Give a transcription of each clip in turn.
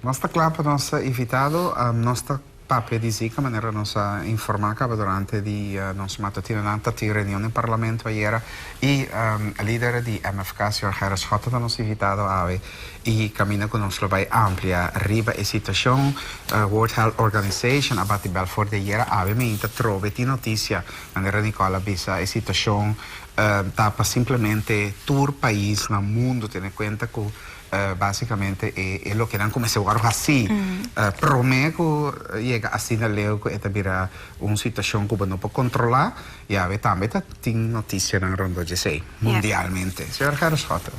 Nos ta kla pa nos invitado. Nos ta papia di Zika manera nos a informá kaba durante di nos matutinonan. Ta tin reunion den Parlamento ayera i lider di MFK, señor Gerrit Schotte ta nos invitado awe i kaminda ku nos lo bai amplia riba e situashon. World Health Organization a bati bèl for di ayera. Awe mi ta trobe tin notisia manera Nicole a bisa e situashon ta pa simplemente tur pais na mundu tene kuenta ku Básicamente e e loke nan cuminsa wòrdu hací promé cu yega asina leu cu e ta bira un situacion cu bo no por controlá, yawe tambe ta tin noticianan rondó djesei mundialmente. Señor Gerrit Schotte,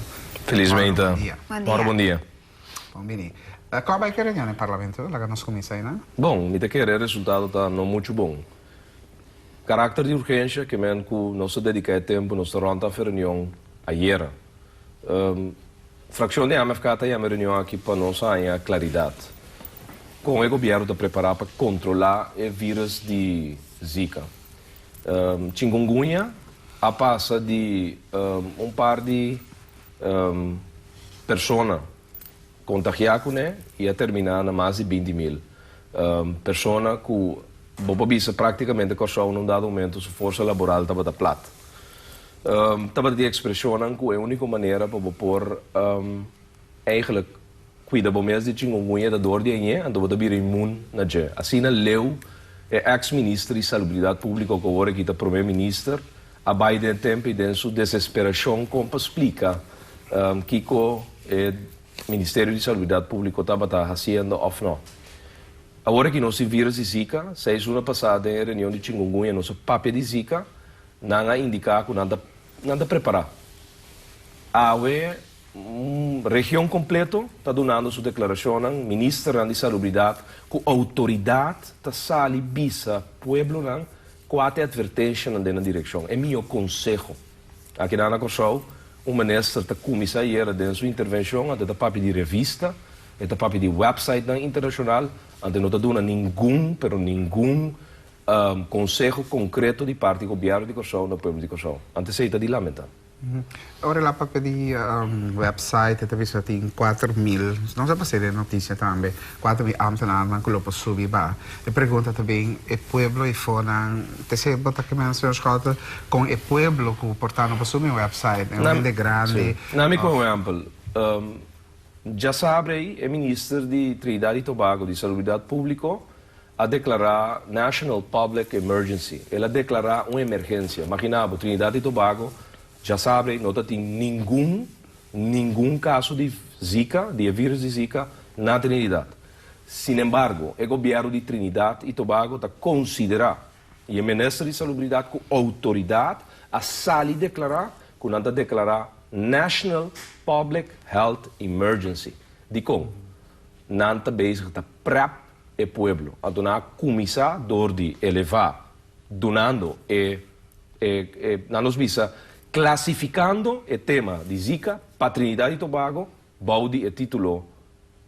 Felizmente. bon dia. Ora bon dia. Bon bini. Cua bai cu e reunion den Parlamento? Laga nos cuminsa einan. Bon, mi ta kere e resultado ta no muchu bon. Karakter di urgencia ke men cu nos ta dedica e tempo, nos ta rond af e reunion ayera. Frakshon di MFK ta yama e reunion aki pa nos haña klaridat kon e gobièrnu ta prepará pa kontrolá e vírus di Zika. Chikungunya a pasa di un par di persona kontagiá kuné i a terminá na mas di 20 mil persona ku bo por bisa práktikamente Kòrsou na un dado momento su forsa laboral tabata plat. Tabata di ekspreshonnan ku e úniko manera pa bo por eigenlijk kuida bo mes di chingungunya ta dor di añ'é, anto bo ta bira immuun na dje. Asina leu e eks minister di Salubridat Públiko ku awor aki ta promé minister a bai den e tempu i den su desesperashon kon pa splika kiko e Ministerio di Salubridat Públiko tabata hasiendo òf no. Awor aki nos tin vírus di Zika, seis luna pasá den e reunion di chingungunya nos a papia di Zika. Nan a indiká ku nan ta nan ta prepará. Awe un region kompleto ta dunando su deklarashonnan, ministernan di salubridat ku outoridat ta sali bisa pueblonan kua ta e atvertenshanan den nan direkshon. E mihó konseho. Aki nan na Kòrsou un minister ta kuminsá ayera den su intervenshon anto e ta papia di revista, e ta papia di wèpsaitnan internashonal, anto e no ta duna ningun pero ningun Konseho konkreto di parti gobièrnu di Kòrsou na pueblo di Kòrsou. Antes ei ta di lamentá. Ora el a papia di website e ta bisa tin 4000, nos a pas'é den notisia tambe, 4000 ámtenarnan ku lo por subi ba. E pregunta ta bin, e pueblo ei fonan, t'esei bo ta kimen señor Schotte, kon e pueblo ku por ta no por subi un website, un hende grandi. Na mi ku un ehèmpel, djasabre ei e minister di Trinidad i Tobago di Salubridat Públiko a deklará National Public Emergency, el a deklará un emergensia. Maginá bo, Trinidad i Tobago djasabre no ta tin ningun, ningun kaso di Zika, di e vírus di Zika, na Trinidad. Sinembargo, e gobièrnu di Trinidad i Tobago ta konsiderá, i e minister di Salubridat ku outoridat a sali deklará ku nan ta deklará National Public Health Emergency. Dikon? Nan ta bezig ta prep e pueblo. Anto nan a kuminsá dor di elevá, dunando e, e, e, nan nos bisa, klasifikando e tema di Zika pa Trinidad i Tobago bou di e título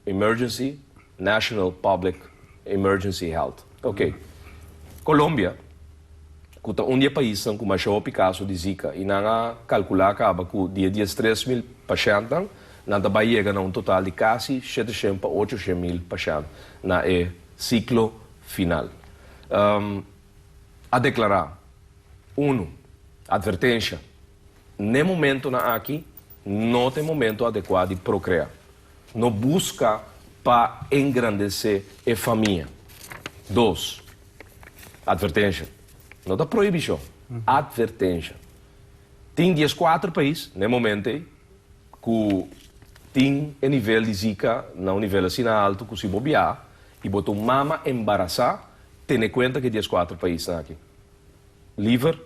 Emergency National Public Emergency Health. Oké. Colombia, ku ta un di e paisnan ku masha hopi kaso di Zika i nan a kalkulá kaba ku di e 13,000 pashèntnan, Nan ta bai yega na un total di kasi 700 pa 800,000 pashènt na e siklo final. A deklará, Unu, atvertensha, N'e momentonan aki no ta e momento adekuá di prokreá. No buska pa engrandesé e famia. Dos, atvertensha, No ta prohibishon, atvertensha. Tin 14 pais n'e momento ei ku tin e nivel di Zika na un nivel asina altu ku si bo biaha i bo ta un mama embarasá, tene kuenta ku e 14 paisnan aki. Liver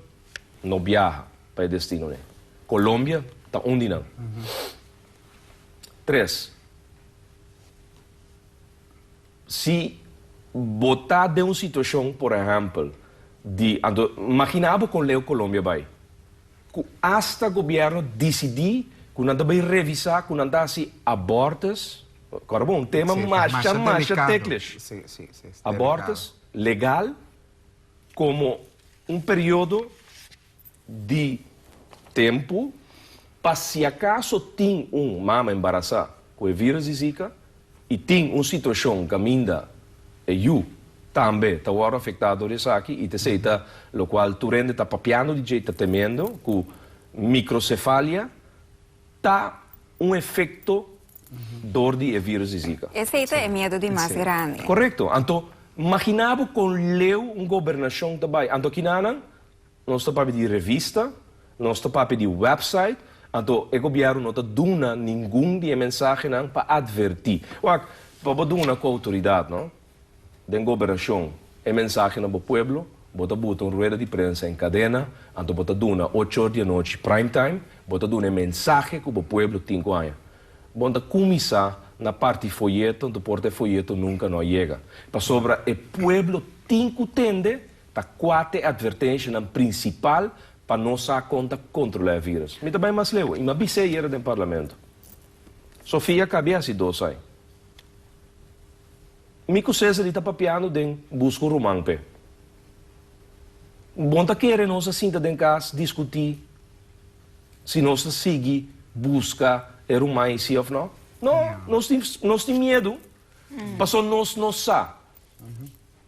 no biaha pa e destino ei. Colombia ta un di nan. Tres, si bo ta den un situashon, por ehèmpel, di, anto magina bo kon leu Colombia bai. Ku asta gobièrnu disidí ku nan ta bai revisá ku nan ta hasi abortus, kòrda bon, un tema masha masha teklish, abortus legal komo un periodo di tempu pa si akaso tin un mama embarasá ku e vírus di Zika. I tin un situashon kaminda e yu tambe ta wòrdu afektá dor di esaki i ta esei ta lokual tur hende ta papiando di dje i ta temiendo ku mikrosefalia ta un efekto dor di e virus di Zika. Esei ta e miedu di mas grandi. Korekto. Anto maginá bo kon leu un gobernashon ta bai. Anto kinanan nos ta papia di revista, nos ta papia di website, anto e gobièrnu no ta duna ningun di e mensahenan pa atvertí. Wak, pa bo duna ku outoridat, no, den gobernashon e mensahe na bo pueblo, bo ta buta un rueda di prensa en kadena, anto bo ta duna ocho or di anochi prime time, bo ta duna e mensahe ku bo pueblo tin ku haña. Bo no ta kuminsá na parti foyeto, anto por ta e foyeto nunka no a yega. Pasobra e pueblo tin ku tende Ta kua t'e advertenshanan prinsipal pa nos sa kon ta kontrolá e vírus? Mi ta bai mas leu i mi a bis'é ayera den parlamento. Sofia kabi hasi dos ai. Mi ku Cesar di ta papiando den buska un ruman p'e. Bon ta kere nos a sinta den kas diskutí si nos ta sigui buska e ruman ei si òf no? No, nos tin nos tin miedu pasobra nos no sa.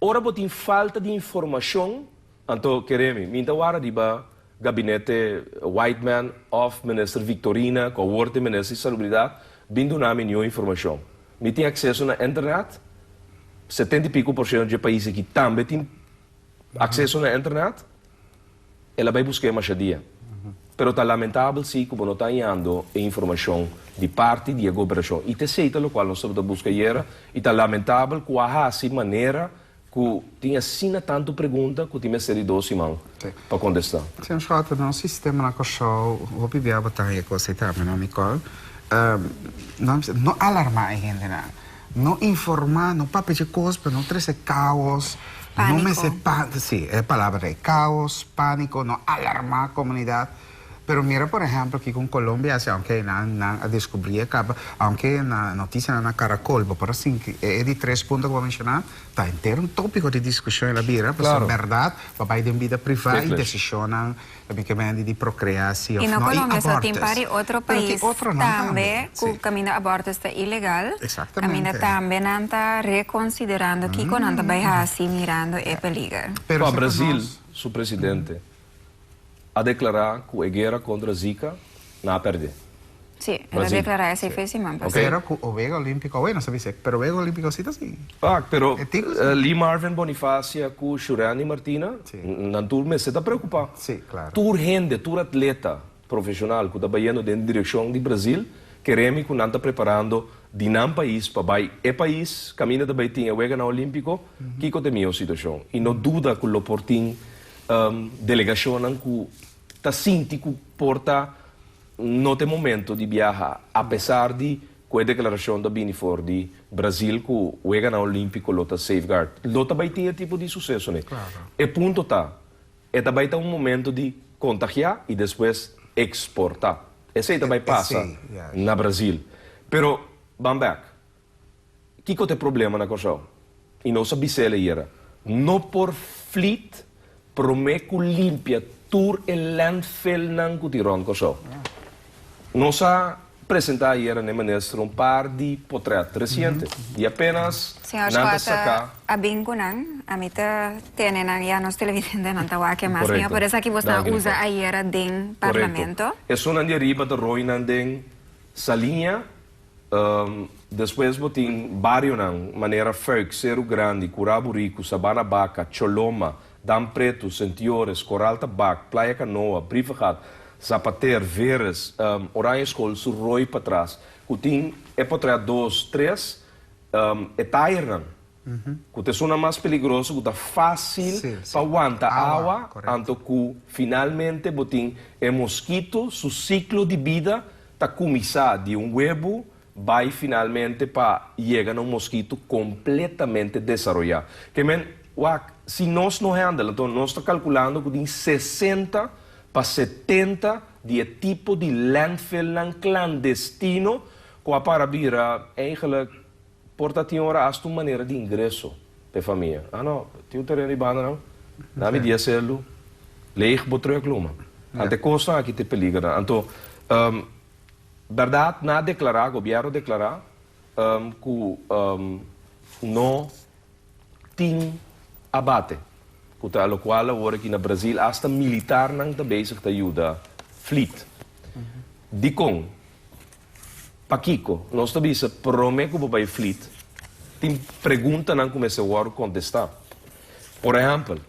Ora bo tin falta di informashon, anto kere mi, mi ta wara riba gabinete Whiteman of minister Victorina ku awor ta e minister di salubridat bin duna mi niun informashon. Mi tin akseso na internet, 70 i piko por shento dje pais aki tambe tin akseso na internet, el a bai busk'é masha dia. Pero ta lamentabel si ku bo no ta hañando e informashon di parti di e goberashon. I ta esei ta lokual nos tabata buska ayera i ta lamentabel ku a hasi manera ku tin asina tantu pregunta ku tin mester di dos siman pa kontestá. Señor Schouten, nos sistema na Kòrsou hopi bia bo ta haña kos ei tambe no Nicole. No alarmá e hendenan. No informá, no papia dje kos pa no trese kaos, no mester pa, si, e palabra ei, kaos, pániko, no alarmá komunidat. Pero mira por ehèmpel kiko un Colombia hasi, aunke nan nan a deskubrí e kaba, aunke na notisianan na Caracol bo por a sinti e di tres punto ku bo a menshoná, ta henter un tópiko di diskushon el a bira, pasobra bèrdat bo a bai den bida privá i desishonnan Mi ke mendi di procrea si of I no no, i Colombia so, tin abortus. par di otro Pero tin pais otronan tambe tambe, ku si. kaminda abortus ta ilegal. Exactamente. Kaminda tambe nan ta reconsiderando kiko nan ta bai hasi mirando e peliger. Pero Pa si ku Brazil nos. su presidente a declara cu e guera contra Zika nan a perde. Sí, el a Brazil. declara esei fe siman Ok. pasá. Pero cu o Wega Olimpico, bueno, sa bisa, pero Wega Olimpico si ta si. Ah, pero E tin cu si. Lee Marvin Bonifacia cu Shurandy Martina, Sí. nan tur mester ta preocupa. Sí, claro. Tur hende, tur atleta profesional cu ta bayendo den direccion di Brazil, keremi cu nan ta preparando di nan pais pa bay e pais caminda ta bay tin e Weganan Olimpico, kico ta e miho situacion. Y no duda cu lo por tin delegacionnan cu ta sinti cu por ta No ta e momento di biaha, apesar di cu e declaracion ta bini for di Brazil cu Weganan Olimpico lo ta safeguard. Lo ta bay tin e tipo di suceso ne. E punto ta, e ta bay ta un momento di contagia y despues exporta. Esey ta bay pasa na Brazil. Pero, ban bek. Kiko ta e problema na Kòrsou? I nos a bis'el ayera, no por flit promé ku limpia tur e landfillnan ku tin rònt Kòrsou. Nos a presentá ayera na e minister un par di potrèt resiente i apenas Señor nan ta Schotte saká. a bin ku nan, ami ta tene nan, ya nos televidentenan ta wak e mas mihó, pero esaki bos nan a usa ayera den parlamento. Korekto. Esunnan di ariba ta roinan den Saliña. Despues bo tin barionan manera Fuik, Seru Grandi, Curá Buriku, Sabana Baka, Choloma, Dam Pretu, Sentiores, Koral Tabak, Playa Kanoa, Brievengat, Zapater, Veres, Oranje School su rooi patras ku tin e potret dos, tres, e tayernan ku ta esunnan mas peligroso ku ta fásil pa wanta awa anto ku finalmente bo tin e moskito su siklo di bida ta kuminsá di un webu bai finalmente pa yega na un moskito kompletamente desaroyá. Ke men, wak, si nos no handle, anto nos ta kalkulando ku tin 60 pa 70 di e tipo di landfillnan klandestino ku a para bira eigenlijk Por ta tin ora hasta un manera di ingreso p'e famia. Ah no, tin un tereno di banda nan, na mi dia selu, leeg bo truck luma. Anto e kosnan aki ta e peligernan. Anto, bèrdat nan a deklará, gobièrnu a deklará, ku no tin abate, ku ta lokual awor aki na Brazil asta militarnan ta bezig ta yuda flit. Dikon? Pakiko? Nos ta bisa prome ku bo bai flit tin preguntanan ku mester wòrdu kontestá. Por ehèmpel,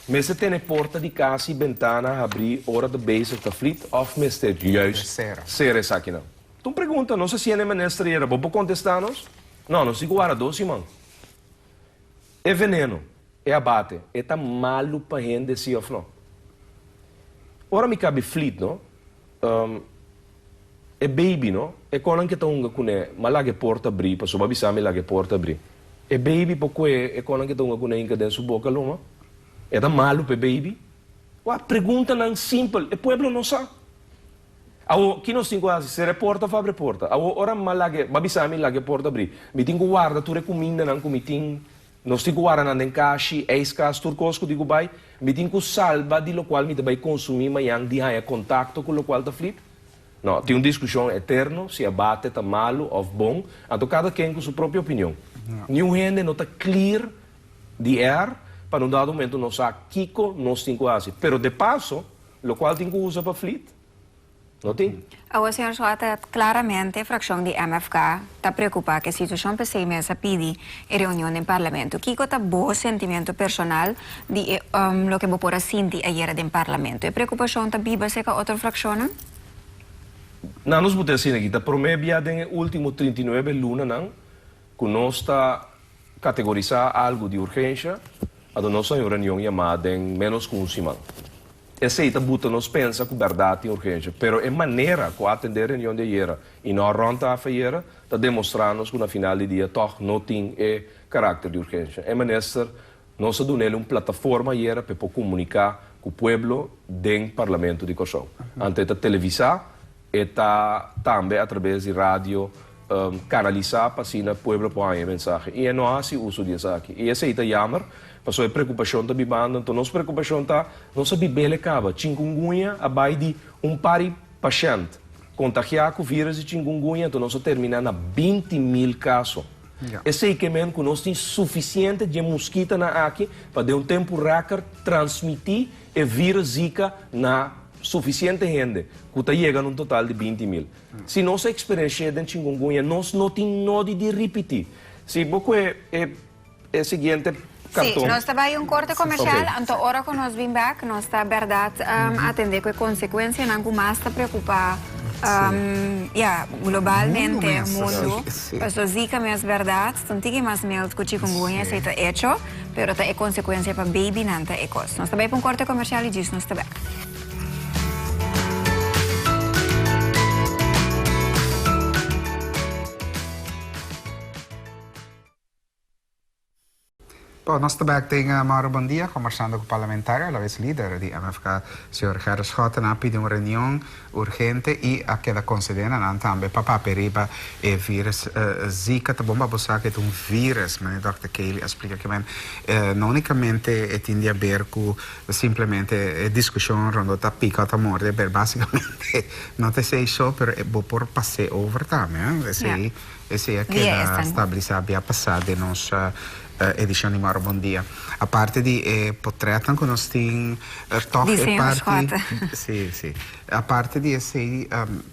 mester tene porta di kas i bentana habrí ora ta bezig ta flit òf mester juist sera esakinan? Ta un pregunta, nos a siña e minister ayera, bo por kontestá nos? No, nos tin ku wara dos siman. E veneno, e abate, e ta malu pa hende si òf no? Ora mi kabi flit no, e baby no, e konan ke ta hunga kuné, m'a laga e porta abrí, pasobra a bisa mi laga e porta abrí. E baby por kue e konan ke ta hunga kuné hinka den su boka luma? E ta malu pa e baby? Wak, preguntanan simpel, e pueblo no sa. Awor, ki nos tin ku hasi? Sera e porta òf abri e porta? Awor, ora mi a laga e, bo a bisa mi laga e porta abrí. Mi tin ku warda tur e kumindanan ku mi tin. Nos tin ku warda nan den kashi, ijskas, tur kos ku tin ku bai. Mi tin ku salba di lokual mi ta bai konsumí mañan di haña kontakto ku lokual ta flit? No, tin un diskushon eterno si abate ta malu òf bon. Anto kada ken ku su propio opinion. Niun hende no ta clear di air pa na un dado momento nos sa kiko nos tin ku hasi. Pero de paso, Locual tin cu usa pa flit? No tin. Awor señor Schotte, claramente fraccion di MFK ta preocupa cu e situacion p'esey mes a pidi e reunion den Parlamento. Kico ta bo sentimiento personal di e loke bo por a sinti ayera den Parlamento? E preocupacion ta biba cerca otro fraccionnan? Na nos bo ta asina aki ta prome bia den e ultimo 39 lunanan cu nos ta categorisa algo di urgencia, anto nos a haña un reunion yama den menos cu un siman. Esey ta buta nos pensa cu berdad tin urgencia, pero e manera cu a atende e reunion di ayera y no a rond tafel ayera ta demostra nos cu na final di dia toch no tin e caracter di urgencia. E minister, nos a dun'el un plataforma ayera p'e por comunica cu pueblo den Parlamento di Corsou. Anto e ta televisa, e ta tambe a traves di radio kanalisá pa asina pueblo por haña e mensahe. I e no a hasi uso di esaki. I esei ta yamer, pasobra e preokupashon ta bibando. Anto nos preokupashon ta, nos a bibel e kaba. Chinkungunya a bai di un par di pashènt kontagiá ku vírus di chinkungunya, anto nos a terminá na 20.000 kaso. Esei ke men ku nos tin sufisiente dje muskitanan aki pa den un tempu rèkòrt transmití e vírus Zika na sufisiente hende, ku ta yega na un total di 20.000. Si nos a eksperensh'é den chingungunya, nos no tin nodi di ripití. Si bo kue e e siguiente karton. Sí, nos ta bai un korte komershal, anto ora ku nos bin bèk nos ta bèrdat atendé ku e konsekuensianan ku mas ta preokupá ya, globalmente mundu. Pasobra Zika mes bèrdat ta un tiki mas mild ku chikungunya, esei ta echo, pero ta e konsekuensia pa babynan ta e kos. Nos ta bai pa un korte komershal i djis nos ta bèk. Bon, nos ta bek den Mauro Bon Dia, kombersando ku parlamentario, a la bes lider di MFK, señor Gerrit Schotten, a pidi un reunion urgente i a keda konsedé na nan tambe pa papia riba e virus Zika. Ta bon pa bo sa ku e ta un virus, manera dòkter Cayley a splika ke men no unikamente e tin di haber ku Simplemente e discusion rond ta pica o ta morde, pero basicamente no ta esey so, pero bo por pas'é over tambe, eh. Esey, esey a keda stabilisa bia pasa den nos edicion di Moro Bon Dia. Aparte di e potretnan cu nos tin, toch e parti, si, si. Aparte di esey,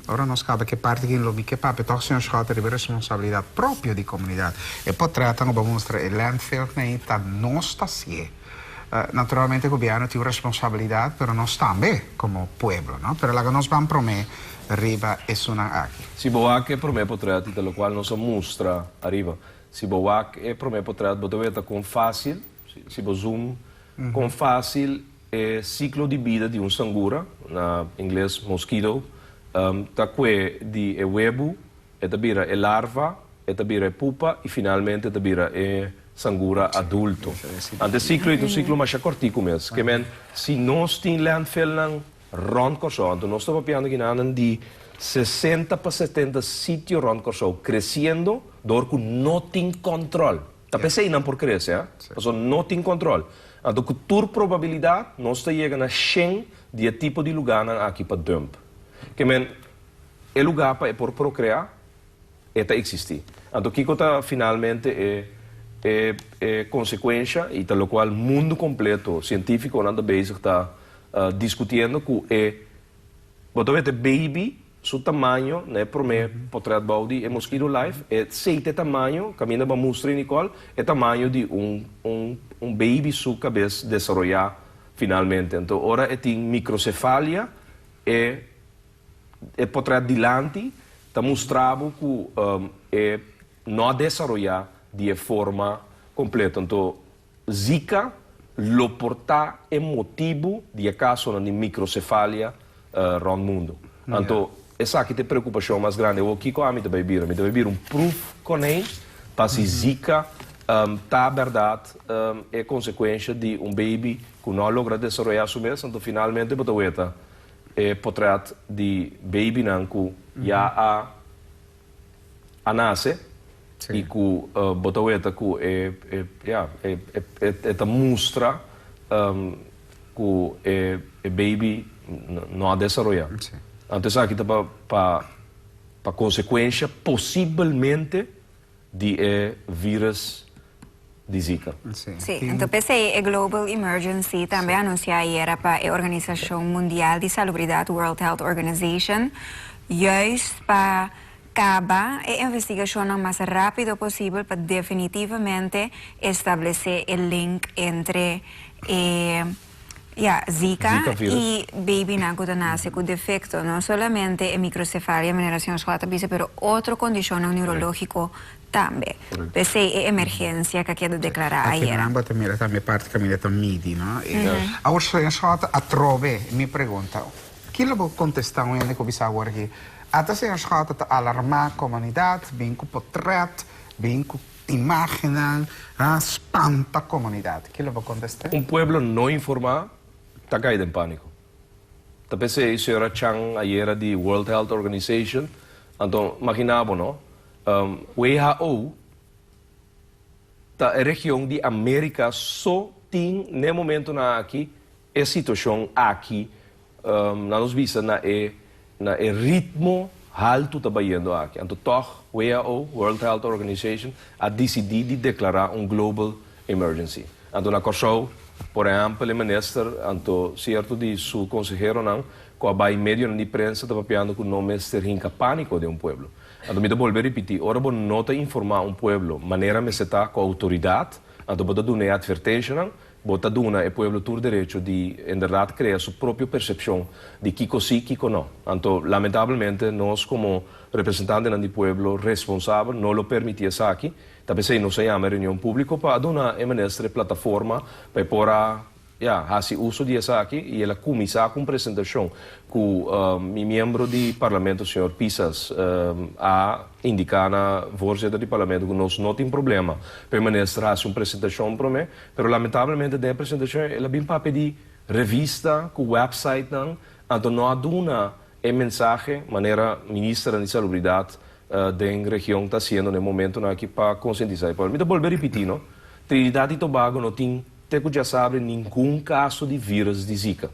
ora nos caba cu e parti aki lo mi ke papia toch señor Schotte riba e responsabilidad propio di comunidad. E potretnan cu bo a mustra e landfillnan ey ta nos ta hacié. Naturalmente gobierno tin un responsabilidad, pero nos tambe como pueblo, no? Pero laga nos ban prome riba esunnan aki. Si bo wak e prome potret y ta locual nos a mustra ariba, si bo wak e prome potret bo ta weta con facil, si bo zoom, con facil e ciclo di bida di un sangura, na ingles mosquito, ta cue di e webu, e ta bira e larva, E ta bira e pupa i finalmente e ta bira e sangura adulto. Anto e siklo ei ta un siklo masha kòrtiku mes. Ke men, si nos tin landfillnan rònt Kòrsou, anto nos ta papiando kinanan di 60 pa 70 sitio rònt Kòrsou kresiendo dor ku no tin kòntròl. Ta p'esei nan por krese, ha? Pasobra no tin kòntròl. Anto ku tur probabilidat nos ta yega na shen di e tipo di lugánan aki pa dump. Ke men, e lugá pa e por prokreá. E ta eksistí. Anto kiko ta finalmente e konsekuensha i ta lokual mundu kompleto sientífikonan ta bezig ta diskutiendo ku e bo ta wete baby su tamaño na e promé potrèt bou di e mosquito life e sei ta e tamaño kaminda bo a mustra Nicole e tamaño di un un un baby su kabes desaroyá finalmente. Anto ora e tin microcefalia e e potrèt dilanti ta mustra bo ku e no a desaroyá di e forma kompleto. Anto Zika lo por ta e motibu di e kasonan di mikrosefalia rònt mundu. Anto esaki ta e preokupashon mas grandi. Awor kiko ami ta bai bira? Mi ta bai bira un proefkonijn pa si Zika ta bèrdat e konsekuensha di un baby ku no a logra desaroyá su mes. Anto finalmente bo ta weta e potrèt di babynan ku ya a a nase i ku bo ta weta ku e ya e ta mustra ku e baby no a desaroyá. Anto esaki ta pa pa konsekuensha posibelmente di e vírus di Zika. Sí, anto p'esei e Global Emergency tambe a anunsiá ayera pa e Organisashon Mundial di Salubridat, World Health Organization, juist pa kaba e investigashonnan mas rápido posibel pa definitivamente establesé e link entre e ya, Zika i babynan ku ta nase ku defekto, no solamente e microcefalia manera señor Schotte a bisa, pero otro kondishonnan neurológiko Tambe. P'esei e emergensia ka keda deklará Aki ayera. nan bo ta mira tambe parti kaminda ta midi, no? Awor señor Schotte, atrobe mi pregunta, ki lo bo kontestá un hende ku bisa awor aki, ata señor Schotte ta alarmá komunidat, bin ku potrèt, bin ku imágennan, ha, spanta komunidat. Ki lo bo kontest'é? Un pueblo no informá ta kai den pániko. Ta p'esei señora Chang ayera di World Health Organization, anto maginá bo, no? WHO ta e region di Amerika so tin n'e momentonan aki e situashon aki na nos bisa na e na e ritmo haltu ta bayendo aki. Anto tòg WHO, World Health Organization, a disidí di deklará un global emergency. Anto na Kòrsou, por ehèmpel e minister anto sierto di su konseheronan ku a bai medionan di prensa ta papiando ku no mester hinka pániko den un pueblo. Anto mi ta bolbe ripití, ora bo no ta informá un pueblo manera mester ta ku outoridat, anto bo ta duna e atvertenshanan, bo ta duna e pueblo tur derecho di inderdat krea su propio persepshon di kiko sí, kiko no. Anto lamentablemente nos komo representantenan di pueblo responsabel no lo permití esaki. Ta p'esei nos a yama e reunion públiko pa a duna e minister e plataforma pa e por a Ya, hasi uso di esaki y el a cuminsa cu un presentacion cu mi miembro di Parlamento señor Pisas a indica na voorzitter di Parlamento cu nos no tin problema pa e minister hasi un presentacion prome, pero lamentablemente den e presentacion el a bin papia di revista cu websitenan, anto no a duna e mensahe manera ministernan di Salubridad den region ta haciendo na e momentonan aki pa concientisa e pueblo. Mi ta bolbe ripiti no, Trinidad y Tobago no tin Te ku djasabre ningun kaso di vírus di Zika.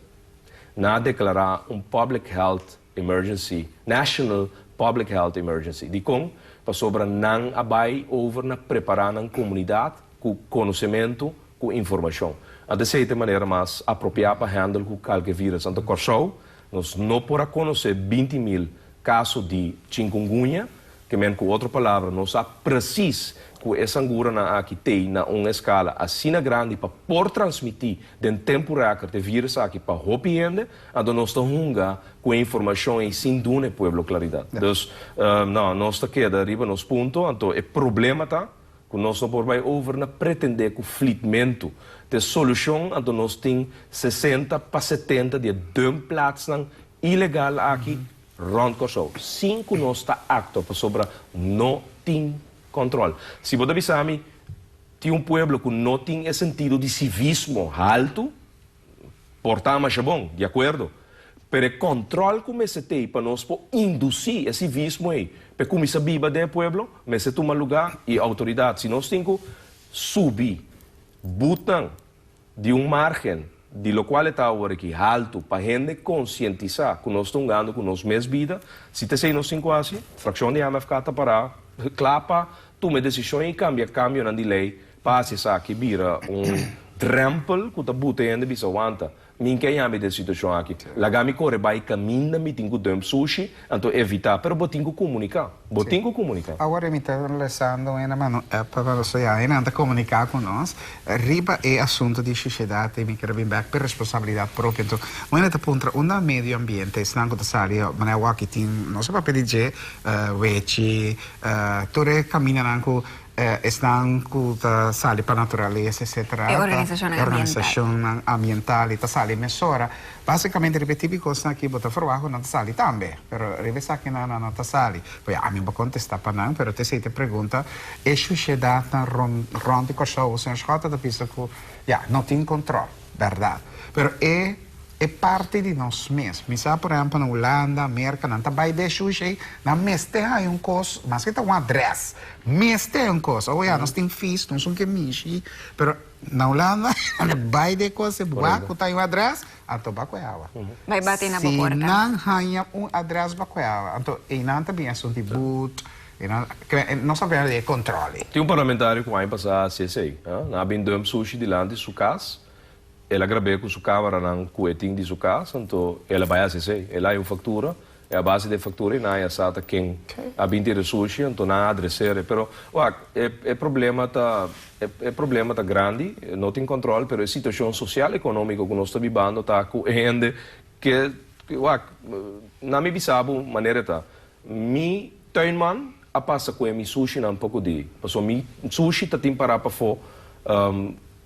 Nan a deklará un public health emergency, national public health emergency. Dikon? Pasobra nan a bai over na prepará nan komunidat ku konosementu, ku informashon. Anto esei ta e manera mas apropiá pa handle ku kalke vírus. Anto Kòrsou nos no por a konosé 20.000 kaso di chikungunya. Ke men ku otro palabra, nos sa presis ku e sanguranan aki tei na un eskala asina grandi pa por transmití den tempu rèkòrt e vírus aki pa hopi hende, anto nos ta hunga ku e informashon ei sin duna e pueblo klaridat. Dus, no, nos ta keda riba nos punto, anto e problema ta ku nos no por bai over na pretendé ku flitmentu ta e solushon, anto nos tin 60 pa 70 di e dumpplaatsnan ilegal aki Rònt Kòrsou, sin ku nos ta aktua pasobra no tin kòntròl. Si bo ta bisa mi tin un pueblo ku no tin e sentido di sivismo haltu, por ta masha bon, di akuerdo, pero e kòntròl ku mester t'ei pa nos por indusí e sivismo ei pa e kuminsá biba den e pueblo, mester tuma lugá i outoridat. Si nos tin ku subi butnan Di un margen di locual e ta awor aki haltu pa hende concientisa cu nos ta hungando cu nos mes bida, si ta esey nos tin cu haci, fraccion di MFK ta para. kla pa tuma e desishon i kambia kambionan di lei pa hasi esaki bira un drèmpel ku ta buta e hende bisa wanta. Mi ke yami den situashon aki. Laga mi kore bai kaminda mi tin ku dump sushi, anto evitá. Pero bo tin ku komuniká. Bo tin ku komuniká. Awor mi ta lesando un mano app pa nos ya e nan ta komuniká ku nos riba e asuntu di shushedat i mi kere bin bèk pa e responsabilidat propio. Anto un hende ta puntra unda medio ambiente esnan ku ta sali manera awor aki tin no sa papia di dje wechi tur e kamindanan ku Esnan ku ta sali pa naturalesa etcetera. E organisashonnan ambiental. E organisashonnan ambiental i ta sali mesora. Basikamente riba e tipo di kosnan aki bo ta ferwagt ku nan ta sali tambe, pero riba esakinan nan no ta sali. Pues ami bo kontestá pa nan, pero t'esei ta e pregunta, e shushedatnan rònt di Kòrsou, señor Schotte ta bisa ku ya, no tin kontròl, bèrdat. Pero e. E parti di nos mes. Mi sa por ehempel na Hulanda, Merka, nan ta bai den shushi ei, nan mester haña un kos, maske ta un adres, mester haña un kos. Owo ya, nos tin fis, nos un ke mishi, pero na Hulanda nan ta bai den kos, e wak ku ta haña un adres, anto ba ku e awa. Bai bati na bo Si porta. nan haña un adres ba ku e awa, anto einan ta bin asuntu di boet, einan, nos ta bira di e kontrol ei. Tin un parlamentario ku aña pasá a hasi esei. Nan a bin dump sushi dilanti su kas. El a grab'é ku su kámaranan ku e tin di su kas, anto el a bai hasi esei. El a haña un faktura, i a base di e faktura ei nan a haña sa ta ken a bin tira sushi, anto nan a adreser'e. Pero, wak, e e problema ta e problema ta grandi, no tin kòntròl, pero e situashon sosial ekonómiko ku nos ta bibando ta ku e hende ke, wak, nan mi bisa bo manera e ta. Mi tuinman a pasa ku e mi sushinan poko di, pasobra mi sushi ta tin pará pafó.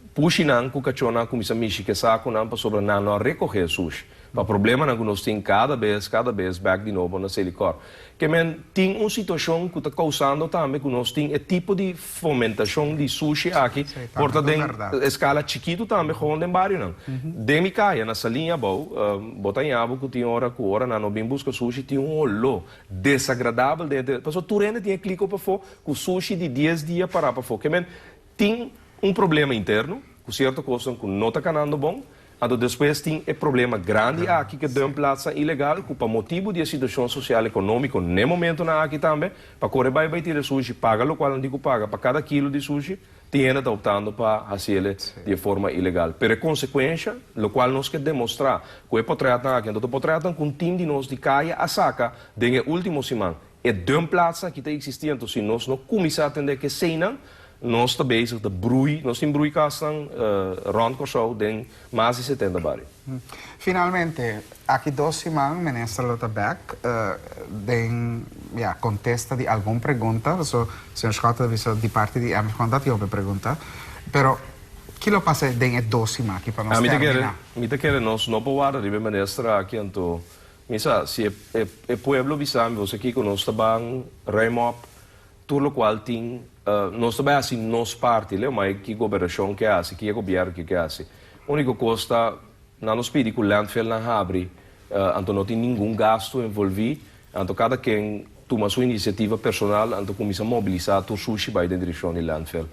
Pushinan ku kachónan a kuminsá mishi ku e sakunan pasobra nan no a rekohé e sushi. Pa problemanan ku nos tin kada bes, kada bes bèk di nobo na Selikor. Ke men tin un situashon ku ta kousando tambe ku nos tin e tipo di fomentashon di sushi aki por ta den eskala chikitu tambe gewoon den barionan. Den mi kaya na Saliña abou bo ta haña bo ku tin ora ku ora nan no bin buska sushi tin un oló desagradabel den e pasobra tur hende tin e kliko pafó ku sushi di dies dia pará pafó. Ke men tin un problema interno ku sierto kosnan ku no ta kanando bon, anto despues tin e problema grandi aki ku e dumpplaatsnan ilegal ku pa motibu di e situashon sosial ekonómiko n'e momentunan aki tambe pa kore bai bai tira sushi paga lokual nan tin ku paga pa kada kilo di sushi tin hende ta optando pa hasiel di e forma ilegal. Pero e konsekuensha lokual nos ke demostrá ku e potretnan aki anto ta potretnan ku un tim di nos di kaya a saka den e último siman e dumpplaatsnan aki ta eksistí anto si nos no kuminsá atendé ku eseinan Nos ta bezig ta brui, nos tin bruikasnan rond Kòrsou den mas di setenta bario. Finalmente, aki dos siman minister lo ta bek den ya kontesta di algun pregunta, paso señor Schotte ta bisa di parti di MF Juan ta tin hopi pregunta, pero ki lo pasa den e dos siman aki pa nos termina? Mi ta kere nos no por warda riba e minister aki anto mi sa si e pueblo bisa mi bo sa kiko nos ta ban ruim op Tur lokual tin, nos ta bai hasi nos parti, leu, ma ki gobernashon ke hasi, ki e gobièrnu ke ke hasi. Úniko kos ta, nan nos pidi ku landfillnan habri, anto no tin ningun gastu envolví, anto kada ken tuma su inisiativa personal, anto kuminsá mobilisá tur sushi bai den direkshon di landfill.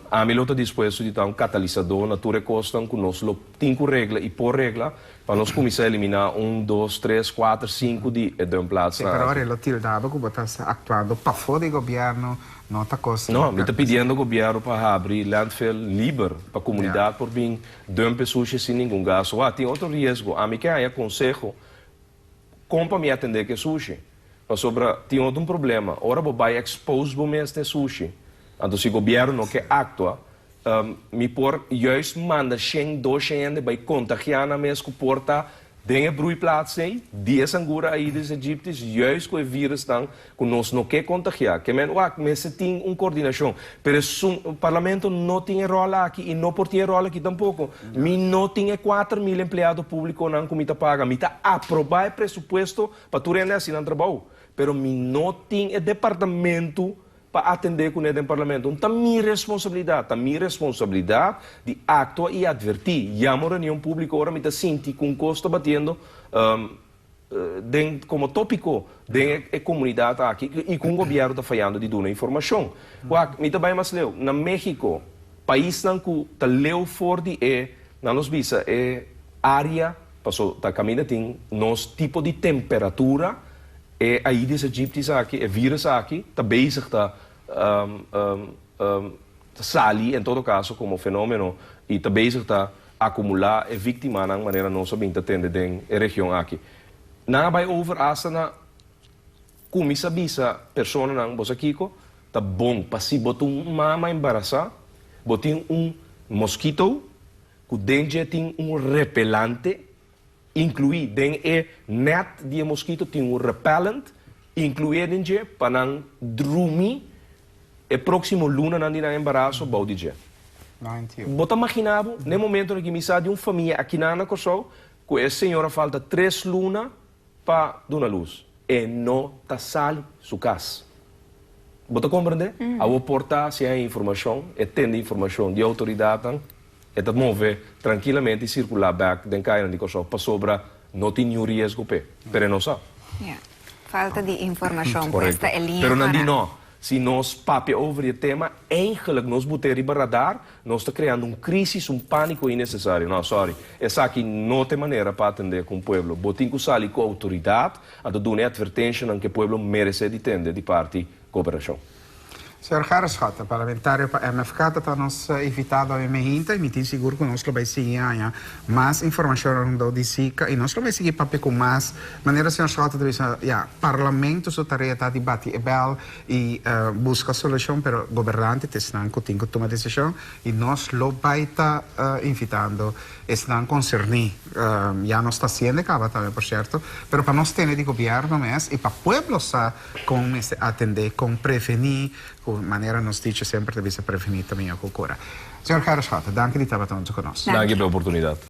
Ami lo ta dispuesto di ta un katalisadó na tur e kosnan ku nos lo tin ku regla i por regla, Pa nos kuminsá eliminá un, dos, tres, kuater, sinku di e dumpplaatsnan Sí, pero aki. ora e lo tildaba ku bo ta aktuando pafó di gobièrnu, no ta kos. No, mi ta pidiendo gobièrnu pa habri landfill liber pa komunidat por bin dump e sushi sin ningun gasto. Wak, tin otro riesgo. Ami ke haña konseho kon pa mi atendé ku e sushi. Pasobra tin otro un problema. Ora bo bai expose bo mes na e sushi, anto si gobièrnu no ke aktua, Mi por juist manda shen, dos shen hende bai kontagiá nan mes ku por ta den e broeiplaats ei, di e sangura Aedes aegyptis, juist ku e virusnan ku nos no ke kontagiá. Ke men, wak, mester tin un kordinashon. Pero esun, parlamento no tin e ròl aki i no por tin e ròl aki tampoko. Mi no tin e 4000 empleado públikonan ku mi ta paga. Mi ta aprobá e presupuesto pa tur hende hasi nan trabou. Pero mi no tin e departamentu Pa atendé kuné den Parlamento. Un ta mi responsabilidat, ta mi responsabilidat di aktua i atvertí. Yama un reunion públiko ora mi ta sinti ku un kos ta batiendo den komo tópiko den e komunidat aki i ku un gobièrnu ta fayando di duna informashon. Wak, mi ta bai mas leu. Na México, paisnan ku ta leu for di e, nan nos bisa, e área, paso ta kaminda tin nos tipo di temperatura. E Aedes aegypti aki, e virus aki, ta bezig ta sali en todo kaso komo fenómeno i ta bezig ta akumulá e víktimanan manera nos a bin ta tende den e region aki. Nan a bai over asta na kuminsá bisa personanan, Bo sa kiko? Ta bon pa si bo ta un mama embarasá, bo tin un moskito ku den dje tin un repelante inkluí den e net di e moskito tin un repellent inkluí den dje pa nan drumi e próksimo lunanan di nan embaraso bou di dje. Bo ta maginá bo, na e momentonan ki mi sa di un famia akinan na Kòrsou ku e señora falta tres luna pa duna lus, e no ta sali su kas. Bo ta komprendé? Awor por ta si hay informashon, e tende informashon di outoridatnan, e ta move trankilamente i sirkulá bèk den kayanan di Kòrsou pasobra no tin niun riesgo p'e. Pero e no sa. Ya. Falta di informashon pues ta e liña Pero nan di para. no. Si nos papia over di e tema, eigenlijk nos bot'é riba radar, nos ta kreando un crisis, un panico innecesario. No, sorry. Esaki no ta e manera pa atendé ku un pueblo. Bo tin ku sali ku outoridat, anto duna e advertenshanan ku e pueblo meresé di tende di parti gobernacion. Señor Gerrit Schotte, parlamentario pa MFK, ta ta nos invitado awe mehinta y mi tin sigur cu nos lo bay sigui haña mas informacion rondó di Zika y nos lo bay sigui papia cu mas manera señor Schotte ta bisa, ya, parlamento su tarea ta di bati e bel y busca solucion, pero gobernante ta esnan cu tin cu tuma decision y nos lo bay ta invitando esnan concerni, ya nos ta haciendo e caba tambe por cierto, pero pa nos tene di gobierno mes y pa pueblo sa Kon mester atendé, kon prevení, ku manera nos dicho semper ta bisa prevení ta mihó ku kura. Señor Gerrit Schotte, danki di tabata huntu ku nos. Danki pa e oportunidat.